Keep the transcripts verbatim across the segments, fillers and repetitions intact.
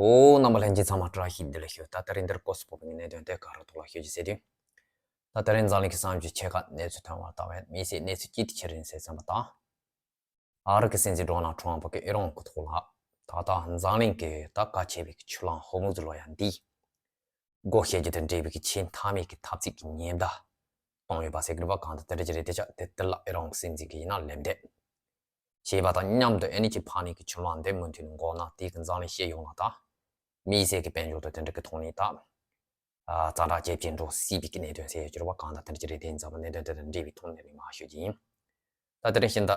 ཨོ། རྣམ་པ་ལྷན་རྒྱས་ཚང་མ་བཀྲ་ཤིས་བདེ་ལེགས་ཞུ། ད་དེ་རིང་འདིར་སྐོར་སུ་ཕོག་པའི་གནད་དོན་དེ་ག་རེ་ཐོག་ལ་ཤོད་ཀྱི་ཟེར་དུས། ད་དེ་རིང་འཛམ་གླིང་གི་གསར་འགྱུར་ཆེ་ཁག་གནས་ཚུལ་ཐོན་པར་ལྟ་བས་དམིགས་བསལ་གནས་ཚུལ་གཅིག་དེ་ཆི་རེད་ཟེར་ཙམ་པ་དང་། ཨ་རི་གི་སྲིད་འཛིན་ཌོ་ནལ་ཊམ་ཕུ་གིས་ཨི་རན་གྱི་ཐོག་ལ་ད་ལྟ་འཛམ་གླིང་གི་ད་གལ་ཆེ་བའི་ཆུ་གླང་ཧོར་མུ་ཛི་ལོ་ཡ་འདི་སྒོ་ཕྱེ་རྒྱུ་དང་འབྲེལ་བའི་ཆེས་མཐའ་མའི་འཐབ་རྩོད་ཀྱི་ཉེན་བརྡ་བཏང་ཡོད་པ་ཟེར་གི་རེད་པ། གང་ལྟར་དེ་འདྲ་ཅིག་རེད་དེ། ཆ་དེ་དེ་ལ་ཨི་རན་གྱི་སྲིད་འཛིན་གྱིས་ཡིན་ན་ལན་འདེབས་བྱས་པ་དང་མཉམ་དུ། ཨེ་ནི་ཅི་ཕ་ནི་གི་ཆུ་གླང་འདི་མུ་མཐུད་ནས་འགོ་ན་དེ་གི་འཛམ་གླིང་སྤྱི་ཡོངས་ལ་ད་དམིགས་བསལ་གྱི་དཔལ་འབྱོར་དང་དེ་འདྲ་གི་ཐོག་ནས་ད་ཨ་ཛ་དྲག་ཇེ་ཆེར་འགྲོ་སྲིད་པའི་གི་གནད་དོན་ཟེར་ཡོད་ཀྱི་རེད་པ། གང་ལྟར་དེ་འདྲ་ཅིག་རེད་དེ། ཡིན་ཙང་གནད་དོན་དེ་དང་འབྲེལ་བའི་ཐོག་ནས་རེད་མ་ཞུ་རྒྱུ་ཡིན། ད་དེ་རིང་ཤིང་རྟ་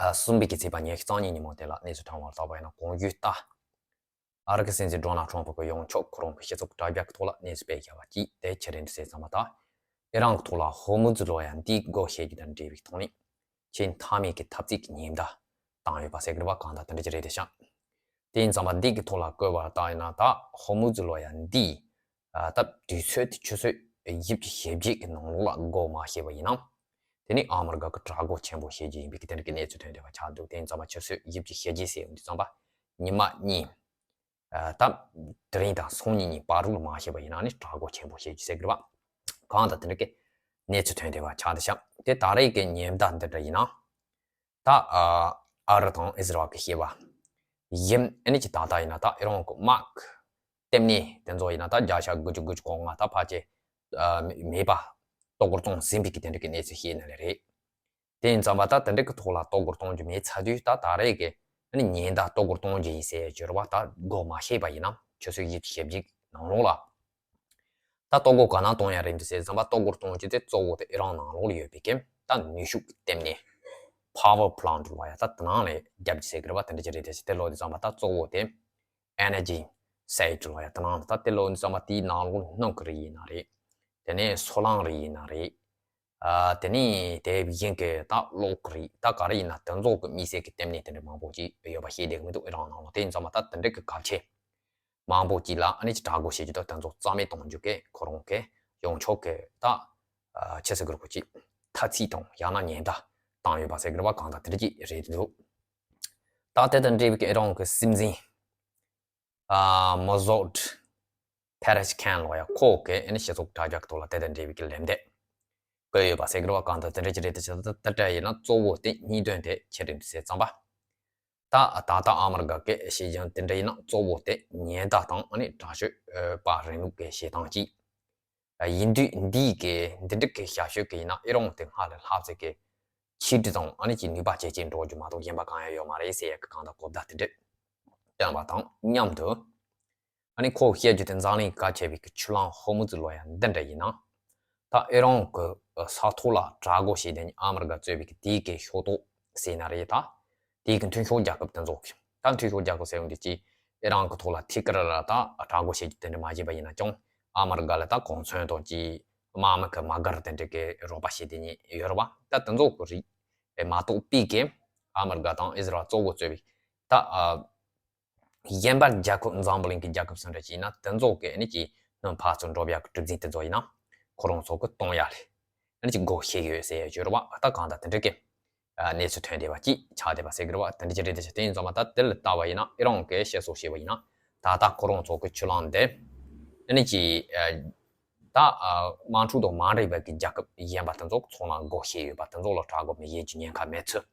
ཨ་གསུམ་པའི་གི་ཚེས་པ་ཉི་ཤུ་རྩ་གཉིས་ཉིན་མོ་དེ་ལ་གནས་ཚུལ་ཐོན་པར་ལྟ་བ་ཡིན་ན། གོང་ཞུས་ལྟར་ཨ་རི་གི་སྲིད་འཛིན་ཌོ་ནལ་ཊམ་ཕུ་གི་ཡོངས་ཁྱབ་ཁོ་རང་གི་སྤྱི་ཚོགས་དྲ་རྒྱ་གི་ཐོག་ལ་གནས་ཚུལ་སྤེལ་བཞག་པ་གཅིག་དེ་ཆི་རེད་འདུག་ཟེར་ཙམ་པ་དང་། ཨི་རན་གྱི་ཐོག་ལ་ཧོར་མུ་ཛི་ལོ་ཡ་འདི་སྒོ་ཕྱེ་རྒྱུ་དང་འབྲེལ་བའི་ཐོག་ནས་ཆེས་མཐའ་མའི་གི་འཐབ་རྩོད་ཀྱི་ཉེན་བརྡ་བཏང་ཡོད་པ་ཟེར་གི་རེད་པ། གང་ལྟར་དེ་འདྲ་ཅིག་རེད་དེ་ཤག་དེ་ཡིན་ཙང་མ་འདི་གི་ཐོག་ལ་བཀོད་པ་ལྟར་ཡིན་ན། ད་ཧོར་མུ་ཛི་ལོ་ཡ་འདི་ཨ་ད་དུས་ཚོད་དེ་ཆུ་ཚོད་བཞི་བཅུ་ཞེ་བརྒྱད་ཀྱི་ནང་ལོགས་ལ་སྒོ་མ་ཕྱེ་བ་ཡིན་ན། དེ་ནི་ཨ་མི་རི་ཀ་གི་དྲག་རྒོལ་ཆེན་པོ་བྱེད་རྒྱུ་ཡིན་པའི་གི་དེ་འདྲ་གི་གནས་ཚུལ་ཐོན་བསྡད་པ་ཆགས་འདུག་དེ་ཡིན་ཙང་མ་ཆུ་ཚོད་བཞི་བཅུ་ཞེ་བརྒྱད་ཟེར་ཡོང་དུས་ཙམ་པ་ཉི་མ་གཉིས། ཨ་ད་དེ་རིང་དང་སང་ཉིན་གཉིས་བར་དུ་ལ་མ་ཕྱེ་བ་ཡིན་ན་ནི་དྲག་རྒོལ་ཆེན་པོ་བྱེད་རྒྱུ་ཟེར་གི་རེད་པ། གང་ལྟར་དེ་འདྲ་གི་གནས་ཚུལ་ཐོན་བསྡད་པ་ཆགས་བསྡད་ཤག་དེ་ད་རེས་ཀྱི་ཉེན་བརྡ་འདི་འདྲ་ཡིན་ན། ད་ཨ་ཨ་རི་དང་ཨི་ཟི་རལ་གྱི་བྱེད་པ་བཞིན། ཨེ་ནི་ཅི་ད་ལྟ་ཡིན་ན་ད་ཨི་རན་གྱི་དམག་ལྟེ་གནས་དེ་ཚོ་ཡིན་ན་ད་བརྒྱ་ཆ་དགུ་བཅུ་དགུ་བཅུ་གོ་ལྔ་ད་ཕལ་ཆེར་ཨ་མེད་པ་གཏོར་རྒོལ་བཏང་ཟིན་པའི་གི་དེ་འདྲ་གི་གནས་ཚུལ་བཤད་ནི་ལས་རེད། དེ་ཡིན་ཙང་མ་ད་དེ་འདྲ་གི་ཐོག་ལ་གཏོར་རྒོལ་གཏོང་རྒྱུ་མེད་ཚར་དུས། ད་ད་རེས་ཀྱི་ཨ་ནི་ཉེན་བརྡ་གཏོར་རྒོལ་གཏོང་རྒྱུ་ཡིན་ཟེར་གྱི་རེད་པ། ད་སྒོ་མ་ཕྱེ་བ་ཡིན་ན་ཆུ་ཚོད་བཞི་བཅུ་ཞེ་བརྒྱད་ནང་ལོགས་ལ། ད་གཏོར་རྒོལ་ག་ན་གཏོང་ཡ་རེད་འདུག་ཟེར་ཙམ་པ། གཏོར་རྒོལ་གཏོང་རྒྱུ་དེ་གཙོ་བོ་དེ་ཨི་རན་ནང་ལོགས་ལ་ཡོད་པའི་གི་ད་ནུས་ཤུགས་ལྟེ་གནས་power plant་ལ་ཡ་ད་དེ་ནང་ལ་རྒྱབ་རྒྱུ་ཟེར་གི་རེད་པ། དེ་འདྲ་ཅིག་རེད་དེ། དེ་ལོ་དུས་ཙམ་པ་ད་གཙོ་བོ་དེ་energy side་ལ་ཡ་དེ་ནང་ད་དེ་ལོ་དུས་ཙམ་པ་དེའི་ནང་ལོགས་སྣུམ་གི་རིགས་ཡིན་ན་རེད། དེ་ནས་སོལ་རླངས་རིགས་ཡིན་ན་རེད། ཨ་དེ་ནས་དེ་བཞིན་གི་ད་གློག་གི་རིགས་ད་ག་རེ་ཡིན་ན་དེ་ཚོ་གི་དམིགས་བསལ་གི་ལྟེ་གནས་དེ་འདྲ་མང་པོ་ཅིག་ཡོད་པ་ཤེས་བསྡད་གི་མི་འདུག་ཨི་རན་ནང་ལ། དེ་ཡིན་ཙང་མ་ད་དེ་འདྲ་གི་གལ་ཆེ་མང་པོ་ཅིག་ལ་ཨ་ནི་ཅིག་དྲག་རྒོལ་བྱེད་རྒྱུ་དང་དེ་ཚོ་རྩ་མེད་གཏོང་རྒྱུ་གི་ཁོ་རང་གི་ཡོངས་ཁྱབ་གི་ད་ཨ་ཆི་ཟེར་དགོས་རེད། ཁོ་ཅིག་ཐ་ཚིག་དང་ཡང་ན་ཉེན་བརྡ་བཏང་ཡོད་པ་ཟེར་གི་རེད་པ། གང་ལྟར་དེ་འདྲ་ཅིག་རེད་འདུག་ད་དེ་དང་འབྲེལ་བའི་གི་ཨི་རན་གི་སྲིད་འཛིན་ཨ་མོ་ཟོད་ཕེ་རེ་ཤི་ཁན་ལ་ཡ་ཁོ་གི་ཨ་ནི་སྤྱི་ཚོགས་དྲ་རྒྱ་གི་ཐོག་ལ་དེ་དང་འབྲེལ་བའི་གི་ལན་འདེབས་བཀོད་ཡོད་པ་ཟེར་གི་རེད་པ། གང་ལྟར་དེ་འདྲ་ཅིག་རེད་དེ། ཆ་ད་ལྟ་ཡིན་ན་གཙོ་བོ་དེ་གཉིས་དོན་དེ་ཆི་རེད་འདུག་ཟེར་ཙམ་པ། ད་ད་ལྟ་ཨ་མི་རི་ཀ་གི་བྱེད་སྟངས་དེ་འདྲ་ཡིན་ན་གཙོ་བོ་དེ་ཉེན་བརྡ་དང་ཨ་ནི་དྲག་སྤྱོད་པ་རིང་ལུགས་ཀྱི་བྱེད་སྟངས་ཅིག་ཡིན་དུས། འདིའི་གི་འདི་འདྲ་གི་ཞབས་ཞུ་གི་ཡིན་ན་ཨི་རན་དེ་སྔར་ལས་ལྷག་ཙམ་གི་ཆིག་སྒྲིལ་དང་ཨ་ནི་ཅིག་ནུས་པ་ཇེ་ཆེར་འགྲོ་རྒྱུ་མ་གཏོགས་གཞན་པ་གང་ཡང་ཡོད་མ་རེད་ཟེར་ཡ་གི་གང་ལྟར་གོ་བརྡ་དེ་འདྲ་བཏོན་པ་དང་མཉམ་དུ། ཨ་ནི་ཁོ་བཤད་རྒྱུ་དེ་འཛམ་གླིང་གི་གལ་ཆེ་བའི་གི་ཆུ་གླང་ཧོར་མུ་ཛི་ལོ་ཡ་འདི་འདྲ་ཡིན་ན། ད་ཨི་རན་གི་ས་ཐོག་ལ་དྲག་རྒོལ་བྱས་དེ་ནི་ཨ་མི་རི་ཀ་གཙོས་པའི་གི་དེའི་གི་ཤོག་ཐོག་ཟེར་ན་རེད། ད་དེའི་གི་མཐུན་ཕྱོགས་རྒྱལ་ཁབ་དེ་ཚོ་གི། ད་མཐུན་ཕྱོགས་རྒྱལ་ཁབ་ཟེར་ཡོང་དུས་ཅིག་ཨི་རན་གི་ཐོག་ལ་ཐི་ཀར་ལ་ད་དྲག་རྒོལ་བྱེད་རྒྱུ་དེ་འདྲ་མ་བྱས་པ་ཡིན་ན་ཀྱང་། ཨ་མི་རི་ཀ་ལ་ད་གོ་མཚོན་དང་ཅིག་དམག་མི་གི་དམག་སྒར་དེ་འདྲ་གི་རོགས་པ་བྱས་དེ་ནི་ཡོད་རེད་པ། ད་དེ་ཚོ་གི་རིགས་མ་གཏོགས་པའི་གི་ཨ་མི་རི་ཀ་དང་ཨི་ཟི་རལ་གཙོ་བོ་གཙོས་པའི་ད་ཨ། གཞན་པར་རྒྱལ་ཁབ་འཛམ་བུ་གླིང་གི་རྒྱལ་ཁབ་སུ་འདྲ་ཅིག་ཡིན་ན་དེ་ཚོ་གི་ཨ་ནི་ཅིག་སྣུམ་ཕར་ཚུར་འགྲོ་ཡག་གི་གྲུ་གཟིངས་དེ་ཚོ་ཡིན་ན་ཁོ་རང་ཚོ་གི་གཏོང་ཡག་ལས་ཨ་ནི་ཅིག་སྒོ་ཕྱེ་ཡོད་ཟེར་ཡ་ཡོད་རེད་པ། ད་གང་ལྟར་དེ་འདྲ་གི་གནས་ཚུལ་ཐོན་བསྡད་པ་ཅིག་ཆགས་བསྡད་པ་ཟེར་གི་རེད་པ། དེ་འདྲ་ཅིག་རེད་དེ། དེ་ཡིན་ཙང་མ་ད་དེ་ལ་ལྟ་བ་ཡིན་ན་ཨི་རན་གི་བཤད་སྲོལ་བྱས་པ་ཡིན་ན་ད་ལྟ་ཁོ་རང་ཚོ་གི་ཆུ་གླང་འདི་ཨ་ནི་ཅིག་ད་དམག་འཁྲུག་དང་མ་འདྲེས་པའི་གི་རྒྱལ་ཁབ་གཞན་པ་དེ་ཚོ་ཚོང་ལ་སྒོ་ཕྱེ་ཡོད་པ། དེ་ཚོ་ལ་དྲག་རྒོལ་མི་བྱེད་རྒྱུ་ཉེན་ཁ་མེད་ཚུལ།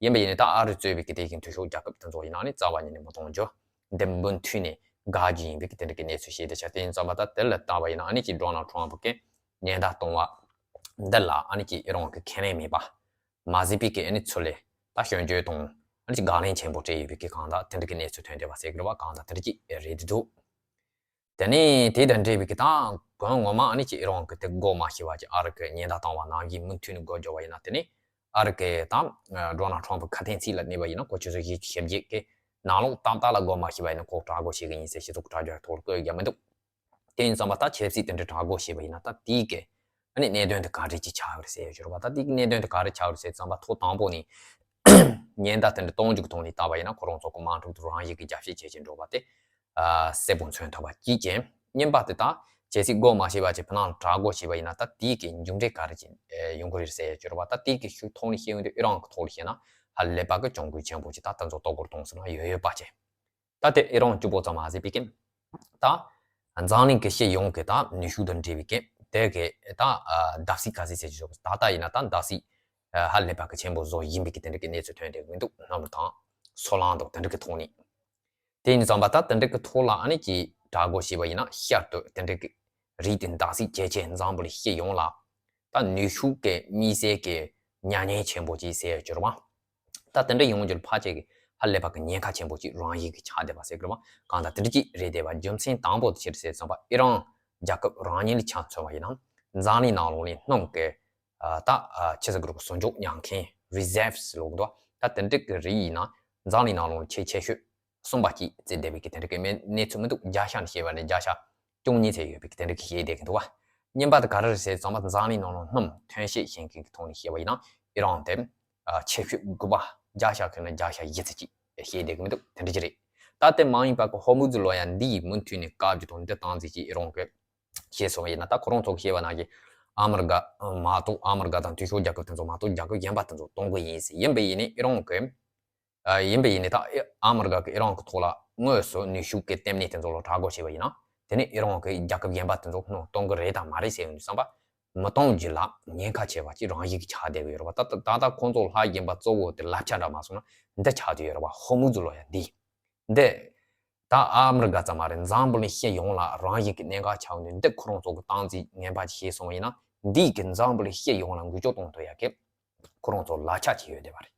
ཡིན་པ་ཡིན་ནའི་ད་ཨ་རི་གཙོས་པའི་གི་དེ་གི་མཐུན་ཕྱོགས་རྒྱལ་ཁབ་དེ་ཚོ་ཡིན་ན་ནི་རྩ་བ་ཉིད་ནས་མི་གཏོང་རྒྱུ། འདི་མུ་མཐུད་ནས་དགག་རྒྱུ་ཡིན་པའི་གི་དེ་འདྲ་གི་གནས་ཚུལ་བཤད་བསྡད་ཤག་དེ་ཡིན་ཙང་མ་ད་དེ་ལ་ལྟ་བ་ཡིན་ན་ཨ་ནི་ཅིག་ཌོ་ནལ་ཊམ་ཕུ་གི་ཉེན་བརྡ་གཏོང་བ་འདི་ལ་ཨ་ནི་ཅིག་ཨི་རན་གི་ཁས་ལེན་མེད་པ་མ་བཟོས་པའི་གི་ཨ་ནི་ཚུལ་ལས་ད་སྐྱོན་བརྗོད་དང་ཨ་ནི་ཅིག་དགག་ལན་ཆེན་པོ་སྤྲད་ཡོད་པའི་གི་གང་ལྟར་དེ་འདྲ་གི་གནས་ཚུལ་ཐོན་བསྡད་པ་ཟེར་གི་རེད་པ། གང་ལྟར་དེ་འདྲ་ཅིག་རེད་འདུག་དེ་ནས་དེ་དང་འབྲེལ་བའི་གི་ད་གོང་ངོ་མ་ཨ་ནི་ཅིག་ཨི་རན་གི་དེ་སྒོ་མ་ཕྱེ་བ་ཅིག་ཨ་རི་གི་ཉེན་བརྡ་བཏང་བ་ནང་བཞིན་མུ་མཐུད་ནས་སྒོ་རྒྱག་པ་ཡིན་ན། དེ་ནས་ཨ་རི་གི་ད་ཌོ་ནལ་ཊམ་ཕུ་ཁ་དན་ཚིག་ལ་གནས་པ་ཡིན་ན་ཁོ་ཆུ་ཚོད་བཞི་བཅུ་ཞེ་བརྒྱད་གི་ནང་ལོགས་ཏག་ཏག་ལ་སྒོ་མ་ཕྱེ་བ་ཡིན་ན་ཁོ་དྲག་རྒོལ་བྱེད་གི་ཡིན་ཟེར་སྤྱི་ཚོགས་དྲ་རྒྱ་ཐོག་ལ་བཀོད་ཡ་མི་འདུག་དེ་ཡིན་ཙང་མ་ད་ཆབ་སྲིད་དེ་འདྲ་དྲག་རྒོལ་བྱས་པ་ཡིན་ན་ད་དེའི་གི་ཨ་ནི་གནད་དོན་དེ་ག་རེ་ཅིག་ཆགས་ཡོད་རེད་ཟེར་ཡ་ཡོད་རེད་པ། ད་དེའི་གནད་དོན་དེ་ག་རེ་ཆགས་ཡོད་རེད་ཟེར་ཙམ་པ་ཐོག་དང་པོ་ནས་ཉེན་བརྡ་དེ་འདྲ་གཏོང་རྒྱུ་གི་ཐོག་ནས་ལྟ་བ་ཡིན་ན་ཁོ་རང་ཚོ་གི་དམག་འཁྲུག་དེ་རང་བཞིན་གྱི་རྒྱ་སྐྱེད་ཇེ་ཆེར་འགྲོ་བ་དེ་ཨ་གསལ་པོ་མཚོན་ཐུབ་པ་གཅིག་ཅན། གཉིས་པ་དེ་ད་གལ་སྲིད་སྒོ་མ་ཕྱེ་བ་ཅིག་ཕ་ནང་དྲག་རྒོལ་བྱས་པ་ཡིན་ན་ད་དེའི་གི་མཇུག་འབྲས་ག་རེ་ཅིག་ཡོང་གི་རེད་ཟེར་ཡ་ཡོད་རེད་པ། ད་དེའི་གི་ཤུགས་ཐོག་ནས་བཤད་ཡོང་དུས་ཨི་རན་གི་ཐོག་ལ་བཤད་ན་ཧ་ལས་པ་གི་གྱོང་གུད་ཆེན་པོ་ཅིག་ད་དེ་ཚོ་གཏོར་རྒོལ་གཏོང་སྲིད་ན་ཡོད་ཡོད་པ་ཅན། ད་དེ་ཨི་རན་གཅིག་པོ་ཙམ་མ་ཟད་པའི་གི། ད་འཛམ་གླིང་གི་སྤྱི་ཡོངས་ཀྱི་ད་ནུས་ཤུགས་དང་འབྲེལ་བའི་གི་དེ་གི་ད་ཨ་བརྡབ་གསིག་ག་ཟིག་ཟེར་གྱི་ཡོད། ད་ལྟ་ཡིན་ན་ད་བརྡབ་གསིག་ཨ་ཧ་ལས་པ་གི་ཆེན་པོ་བཟོ་ཡིན་པའི་གི་དེ་འདྲ་གི་གནས་ཚུལ་ཐོན་བསྡད་མི་འདུག། གནམ་དང་སོལ་རླངས་དང་དེ་འདྲ་གི་ཐོག་ནས། དེ་ཡིན་ཙམ་པ་ད་དེ་འདྲ་གི་ཐོག་ལ་ཨ་ནི་ཀྱི་དྲག་རྒོལ་བྱས་པ་ཡིན་ན་ཤར་དུ་དེ་འདྲ་གི་རིགས་དེ་བརྡབ་གསིག་ཇེ་ཆེ། འཛམ་བུ་གླིང་སྤྱི་ཡོངས་ལ་ད་ནུས་ཤུགས་ཀྱི་དམིགས་བསལ་གྱི་མྱ་ངན་ཆེན་པོ་ཅིག་ཟེར་གྱི་ཡོད་རེད་བ། ད་དེ་འདྲ་ཡོང་རྒྱུར་ཕལ་ཆེར་གྱི་ཧ་ལས་པ་གི་ཉེན་ཁ་ཆེན་པོ་ཅིག་རང་བཞིན་གྱི་ཆགས་བསྡད་པ་ཟེར་གི་རེད་བ། གང་ལྟར་དེ་འདྲ་ཅིག་རེད་བསྡད་པ། རྒྱུ་མཚན་དང་པོ་དེ་ཅི་རེད་ཟེར་ཙམ་པ་ཨི་རན་རྒྱལ་ཁབ་རང་ཉིད་ལ་ཆ་མཚོན་པ་ཡིན་ན་འཛམ་གླིང་ནང་ལོགས་ནས་སྣུམ་གྱི་ཨ་ད་ཨ་ཆི་ཟེར་གི་རེད། ཟོག་འཇོག་ཉར་མཁན་reserves་ལབ་གི་འདུག་བ། ད་དེ་འདྲ་གི་རིགས་ཡིན་ན་འཛམ་གླིང་ནང་ལོགས་ཆེས་ཆེ་ཤོས་གསུམ་པ་གཅིག་བརྩིས་བསྡད་པའི་གི་དེ་འདྲ་གི་གནས་ཚུལ་མི་འདུག། བརྒྱ་ཆ་ནས་བཤད་པ་ནི་བརྒྱ་ཆ་བཅུ་གཉིས་ཚད་ཡོད་པའི་གི་དེ་འདྲ་གི་བཤད་བསྡད་གི་འདུག་བ། གཉིས་པ་དེ་ག་རེ་རེད་ཟེར་ཙམ་པ་འཛམ་གླིང་ནང་ལ་སྣུམ་ཐོན་སྐྱེད་བྱེད་མཁན་གི་ཐོག་ནས་བཤད་པ་ཡིན་ན་ཨི་རན་དེ་ཨ་ཆེ་ཤོས་དགུ་པ། བརྒྱ་ཆ་ཁྱོན་ནས་བརྒྱ་ཆ་བཞི་ཙམ་ཅིག་བཤད་བསྡད་གི་མི་འདུག། དེ་འདྲ་ཅིག་རེད། ད་དེ་མ་ཡིན་པ་གི་ཧོར་མུ་ཛི་ལོ་ཡ་འདི་ཡི་མུ་མཐུད་ནས་བཀག་རྒྱུ་དང་འདི་སྟངས་འཛིན་གྱི་ཨི་རན་གི་བཤད་སོང་བ་ཡིན་ན། ད་ཁོ་རང་ཚོ་གི་བཤད་པ་ནང་བཞིན་ཨ་མི་རི་ཀ་མ་གཏོགས། ཨ་མི་རི་ཀ་དང་འཐུས་ཤོར་རྒྱལ་ཁབ་དེ་ཚོ་མ་གཏོགས་རྒྱལ་ཁབ་གཞན་པ་དེ་ཚོ་གཏོང་གི་ཡིན་ཟེར། ཡིན་པ་ཡིན་ནའི་ཨི་རན་གི་ཨ་ཡིན་པ་ཡིན་ནའི་ད་ཨ་མི་རི་ཀ་གི་ཨི་རན་གི་ཐོག་ལ་དངོས་སུ་ནུས་ཤུགས་ཀྱི་ལྟེ་གནས་དེ་ཚོ་ལ་དྲག་རྒོལ་བྱས་པ་ཡིན་ན། དེ་ནས་ཨི་རན་གི་རྒྱལ་ཁབ་གཞན་པ་དེ་ཚོ་ནང་གཏོང་གི་རེད་དང་མ་རེད་ཟེར་ཡོང་དུས་ཙམ་པ། མི་གཏོང་རྒྱུ་ལ་ཉེན་ཁ་ཆེ་བ་ཅིག་རང་བཞིན་གྱིས་ཆགས་བསྡད་ཀྱི་ཡོད་རེད་བ། ད་ད་ད་ལྟ་ཁོང་ཚོ་ལ་རྒྱུ་མཚན་གཙོ་བོ་དེ་བསླབ་བྱ་འདྲ་མ་སོང་ན་འདི་ཆགས་བསྡད་ཡོད་རེད་བ། ཧོར་མུ་ཛི་ལོ་ཡ་འདི། འདི་ད་ཨ་མི་རི་ཀ་ཙམ་མ་རེད། འཛམ་བུ་གླིང་སྤྱི་ཡོངས་ལ་རང་བཞིན་གྱི་གནད་འགག་ཆགས་ནས་འདི་ཁོ་རང་ཚོ་གི་སྟངས་འཛིན་ངན་པ་ཅིག་བྱས་སོང་བ་ཡིན་ན། འདིས་ཀྱི་འཛམ་བུ་གླིང་སྤྱི་ཡོངས་ལ་འགུལ་སྐྱོད་གཏོང་ཐུབ་ཡ་གི་ཁོ་རང་ཚོ་ལག་ཆ་ཅིག་ཡོད་བསྡད་པ་རེད།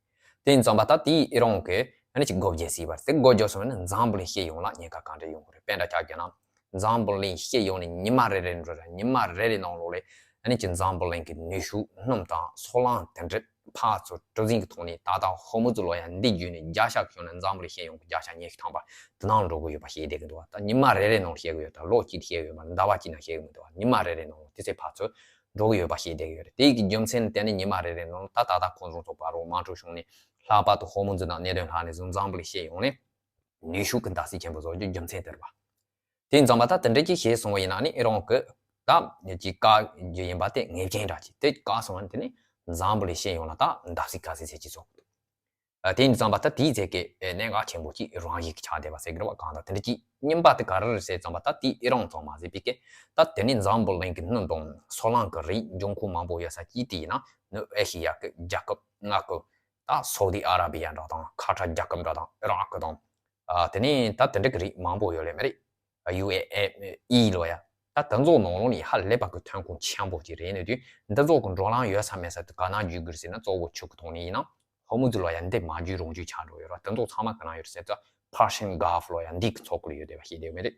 དེ་ཡིན་ཙམ་པ་ད་དེའི་ཨི་རན་གྱིས་ཨ་ནི་ཅིག་སྒོ་བརྒྱབ་སྲིད་པ་རེད། དེ་སྒོ་བརྒྱབ་སོང་ན་འཛམ་བུ་གླིང་སྤྱི་ཡོངས་ལ་ཉེན་ཁ་གང་འདྲ་ཡོང་གི་རེད། དཔེ་འདྲ་ཆ་བཞག་ན་འཛམ་བུ་གླིང་སྤྱི་ཡོངས་ནས་ཉི་མ་རེ་རེ་འགྲོ་ར་ཉི་མ་རེ་རེ་ནང་ལོགས་ལ་ཨ་ནི་ཅིག་འཛམ་བུ་གླིང་གི་ནུས་ཤུགས་སྣུམ་དང་སོལ་རླངས་དེ་འདྲ་ཕར་ཚུར་གྲུ་གཟིངས་ཀྱི་ཐོག་ནས་ད་ལྟ་ཧོར་མུ་ཛི་ལོ་ཡ་འདི་བརྒྱུད་ནས་བརྒྱ་ཆ་བྱས་ན་འཛམ་བུ་གླིང་སྤྱི་ཡོངས་ཀྱི་བརྒྱ་ཆ་ཉི་ཤུ་ཐམ་པ་དེ་ནང་འགྲོ་གི་ཡོད་པ་བཤད་བསྡད་ཀྱི་འདུག་བ། ད་ཉི་མ་རེ་རེ་ནང་བཤད་གི་ཡོད། ད་ལོ་གཅིག་བཤད་གི་མི་འདུག་བ། ཟླ་བ་གཅིག་ནང་བཤད་གི་མི་འདུག་བ། ཉི་མ་རེ་རེ་ནང་དེ་ཚོ་ཕར་ཚུར་འགྲོ་གི་ཡོད་པ་བཤད་བསྡད་ཀྱི་ཡོད་རེད། དེ་གི་རྒྱུ་མཚན་ནི་དེ་ནི་ཉི་མ་རེ་རེ་ནང་ད་ད་ལྟ་ཁོང་ཚོ་ཚོ་བར་རུ་དམག་འཁྲུག་བྱུང་ནས་ལྷག་པར་དུ་ཧོར་མུ་ཛི་ནང་གནད་དོན་ལྷག་ནས་བཟུང་འཛམ་བུ་གླིང་སྤྱི་ཡོངས་ནས་ནུས་ཤུགས་ཀྱི་བརྡབ་གསིག་ཆེན་པོ་བཟོ་རྒྱུ་རྒྱུ་མཚན་དེ་རེད་བ། དེ་ཡིན་ཙང་མ་ད་དེ་འདྲ་ཅིག་བྱས་སོང་བ་ཡིན་ན་ནི་ཨི་རན་གྱིས་ད་ཅིག་བཀག་རྒྱུ་ཡིན་པ་དེ་ངེས་ཅན་འདྲ་ཅིག། དེ་བཀག་སོང་བ་ནི་དེ་ནི་འཛམ་བུ་གླིང་སྤྱི་ཡོངས་ལ་ད་བརྡབ་གསིག་ག་ཚད་ཚད་ཅིག་བཟོ་གི་འདུག། ཨ་དེ་ཡིན་ཙང་མ་ད་དེའི་ཚད་ཀྱི་ཨེ་གནད་འགག་ཆེན་པོ་ཅིག་རང་བཞིན་གྱིས་ཆགས་བསྡད་པ་ཟེར་གི་རེད་བ། གང་ལྟར་དེ་འདྲ་ཅིག། གཉིས་པ་དེ་ག་རེ་རེད་ཟེར་ཙམ་པ་ད་དེ་ཨི་རན་ཙམ་མ་ཟད་པའི་གི་ད་དེ་ནི་འཛམ་བུ་གླིང་གི་སྣུམ་དང་སོལ་རླངས་ཀྱི་རིགས་འབྱུང་ཁུངས་མང་པོ་ཡོད་ས་གཅིག་དེ་ཡིན་ན་ནི་ཨེ་ཤི་ཡ་གི་རྒྱལ་ཁབ་ལྔ་གི་ད་སོ་ཏི་ཨ་ར་བི་ཡ་འདྲ་དང་། ཁ་ཏར་རྒྱལ་ཁབ་འདྲ་དང་། ཨི་རག་དང་། ཨ་དེ་ནས་ད་དེ་འདྲ་གི་རིགས་མང་པོ་ཡོད་ལེ་མ་རེད། ཡུ་ཨེ་ཨི་ལོ་ཡ། ད་དེ་ཚོ་ནང་ལོགས་ནས་ཧ་ལས་པ་གི་ཐོན་ཁུངས་ཆེན་པོ་ཅིག་རེད། ནས་དུས་འདི་ཚོ་གི་འགྲོ་ལམ་ཡོད་ས་མེད་ས་དེ་ག་ན་བརྒྱུད་གི་རེད་ཟེར་ན། གཙོ་བོ་ཆུ་གི་ཐོག་ནས་ཡིན་ན་ཧོར་མུ་ཛི་ལོ་ཡ་འདི་མ་བརྒྱུད་རང་བརྒྱུད་ཆགས་འགྲོ་ཡོད་ར། དེ་ཚོ་ཚང་མ་ག་ན་ཡོད་རེད་ཟེར་ན་Persian Gulf་ལོ་ཡ་འདི་གི་ཚོ་ཁུལ་ཡོད་བསྡད་པ་ཤེས་བསྡད་ཡོད་མ་རེད།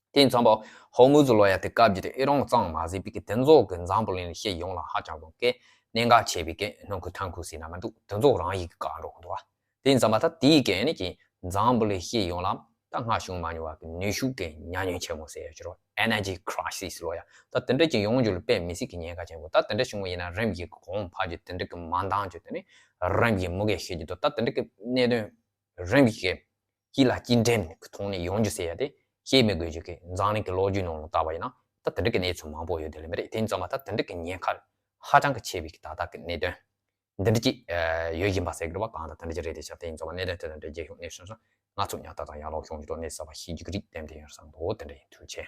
དེ་ཡིན་ཙང་པ་ཧོར་མུ་ཛི་ལོ་ཡ་དེ་སྐབས་ཀྱི་དེ་ཨི་རན་ཙམ་མ་ཟད་པའི་གི་དེ་ཚོ་གི་འཛམ་བུ་གླིང་ལ་སྤྱི་ཡོངས་ལ་ཧ་ཅང་གི་གནད་འགག་ཆེ་བའི་གི་སྣུམ་གི་ཐོན་ཁུངས་ཟེར་ན་མི་འདུག། དེ་ཚོ་རང་བཞིན་གྱིས་བཀག་འགྲོ་གི་འདུག་བ། དེ་ཡིན་ཙང་མ་ད་དེའི་གི་ཨ་ནི་ཀྱི་འཛམ་བུ་གླིང་སྤྱི་ཡོངས་ལ་ད་སྔར་བྱུང་མ་མྱོང་བ་གི་ནུས་ཤུགས་ཀྱི་ཉམས་མྱོང་ཆེན་མོ་ཟེར་ཡ་ཅིག་རེད། Energy Crisis་ལོ་ཡ། ད་དེ་འདྲ་ཅིག་ཡོང་རྒྱུ་ལ་དཔེ་མི་སྲིད་ཀྱི་ཉེན་ཁ་ཆེན་པོ། ད་དེ་འདྲ་བྱུང་བ་ཡིན་ན་རིམ་བཞིན་གྱི་གོང་འཕེལ་རྒྱུ་དེ་འདྲ་གི་མ་འདང་རྒྱུ་དེ་ནི་རིམ་བཞིན་མུ་གེ་ཤེས་རྒྱུ་དང་། ད་དེ་འདྲ་གི་གནད་དོན་རིམ་བཞིན་གྱི་དཀྱིལ་ལ་དཀྱིལ་འགྲིམ་གྱི་ཐོག་ནས་ཡོང་རྒྱུ་ཟེར་ཡ་དེ་བཤད་མི་དགོས་རྒྱུ་གི། འཛམ་གླིང་གི་ལོ་རྒྱུས་ནང་ལ་བལྟས་པ་ཡིན་ན་ད་དེ་འདྲ་གི་གནས་ཚུལ་མང་པོ་ཡོད་དེ་ལས་མ་རེད། དེ་ཡིན་ཙང་མ་ད་དེ་འདྲ་གི་ཉེན་ཁ་ཧ་ཅང་གི་ཆེ་བའི་གི་ད་ལྟ་གི་གནད་དོན་འདི་འདྲ་ཅིག་ཡོད་བཞིན་པ་ཟེར་གི་རེད་བ། གང་ལྟར་དེ་འདྲ་ཅིག་རེད་དེ་ཤག། དེ་ཡིན་ཙང་མ་གནད་དོན་དེ་དང་འབྲེལ་རྒྱས་ཤོག་གནས་ཤོག་སོང་། ང་ཚོ་ཉག་ཏག་དང་ཡར་ལོག་ཤོང་རྒྱུ་དང་གནས་ས་བ་ཤེས་རྒྱུ་གི་རིགས་ཏན་ཏན་ཡོད་བསམ་འདུག། དེ་འདྲ་ཡིན། ཐུགས་རྗེ་ཆེ།